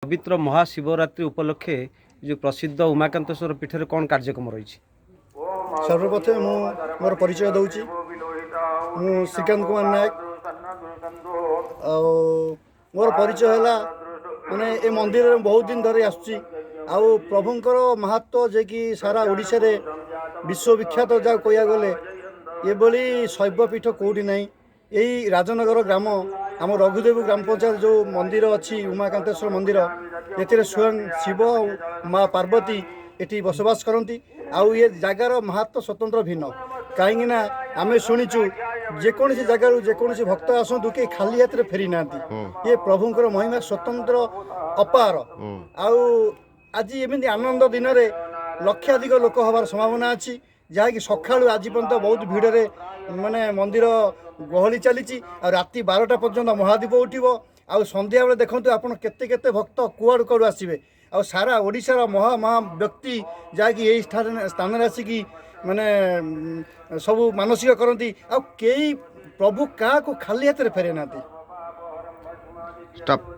ପବିତ୍ର ମହାଶିବରାତ୍ରି ଉପଲକ୍ଷେ ଯେଉଁ ପ୍ରସିଦ୍ଧ ଉମାକାନ୍ତେଶ୍ୱର ପୀଠରେ କ'ଣ କାର୍ଯ୍ୟକ୍ରମ ରହିଛି? ସର୍ବପ୍ରଥମେ ମୁଁ ମୋର ପରିଚୟ ଦେଉଛି। ମୁଁ ଶ୍ରୀକାନ୍ତ କୁମାର ନାୟକ। ଆଉ ମୋର ପରିଚୟ ହେଲା, ମାନେ ଏ ମନ୍ଦିରରେ ବହୁତ ଦିନ ଧରି ଆସୁଛି। ଆଉ ପ୍ରଭୁଙ୍କର ମାହାତ୍ମ୍ୟ ଯେ କି ସାରା ଓଡ଼ିଶାରେ ବିଶ୍ୱବିଖ୍ୟାତ। ଯାହା କହିବାକୁ ଗଲେ ଏଭଳି ଶୈବପୀଠ କେଉଁଠି ନାହିଁ। ଏଇ ରାଜନଗର ଗ୍ରାମ, ଆମ ରଘୁଦେବ ଗ୍ରାମ ପଞ୍ଚାୟତ ଯେଉଁ ମନ୍ଦିର ଅଛି, ଉମାକାନ୍ତେଶ୍ୱର ମନ୍ଦିର, ଏଥିରେ ସ୍ୱୟଂ ଶିବ ଆଉ ମା ପାର୍ବତୀ ଏଠି ବସବାସ କରନ୍ତି। ଆଉ ଏ ଜାଗାର ମାହାତ୍ମ୍ୟ ସ୍ୱତନ୍ତ୍ର ଭିନ୍ନ, କାହିଁକିନା ଆମେ ଶୁଣିଛୁ ଯେକୌଣସି ଜାଗାରୁ ଯେକୌଣସି ଭକ୍ତ ଆସନ୍ତୁ, କେହି ଖାଲି ହାତରେ ଫେରି ନାହାନ୍ତି। ଏ ପ୍ରଭୁଙ୍କର ମହିମା ସ୍ୱତନ୍ତ୍ର ଅପାର। ଆଉ ଆଜି ଏମିତି ଆନନ୍ଦ ଦିନରେ ଲକ୍ଷାଧିକ ଲୋକ ହେବାର ସମ୍ଭାବନା ଅଛି, ଯାହାକି ସକାଳୁ ଆଜି ପର୍ଯ୍ୟନ୍ତ ବହୁତ ଭିଡ଼ରେ ମାନେ ମନ୍ଦିର ଗହଳି ଚାଲିଛି। ଆଉ ରାତି 12ଟା ପର୍ଯ୍ୟନ୍ତ ମହାଦୀପ ଉଠିବ। ଆଉ ସନ୍ଧ୍ୟାବେଳେ ଦେଖନ୍ତୁ ଆପଣ, କେତେ କେତେ ଭକ୍ତ କୁଆଡ଼ୁ କୁଆଡ଼ୁ ଆସିବେ। ଆଉ ସାରା ଓଡ଼ିଶାର ମହା ମହା ବ୍ୟକ୍ତି ଯାହାକି ଏଇ ସ୍ଥାନରେ ଆସିକି ମାନେ ସବୁ ମାନସିକ କରନ୍ତି। ଆଉ କେହି ପ୍ରଭୁ କାହାକୁ ଖାଲି ହାତରେ ଫେରେଇ ନାହାନ୍ତି। ଷ୍ଟପ୍।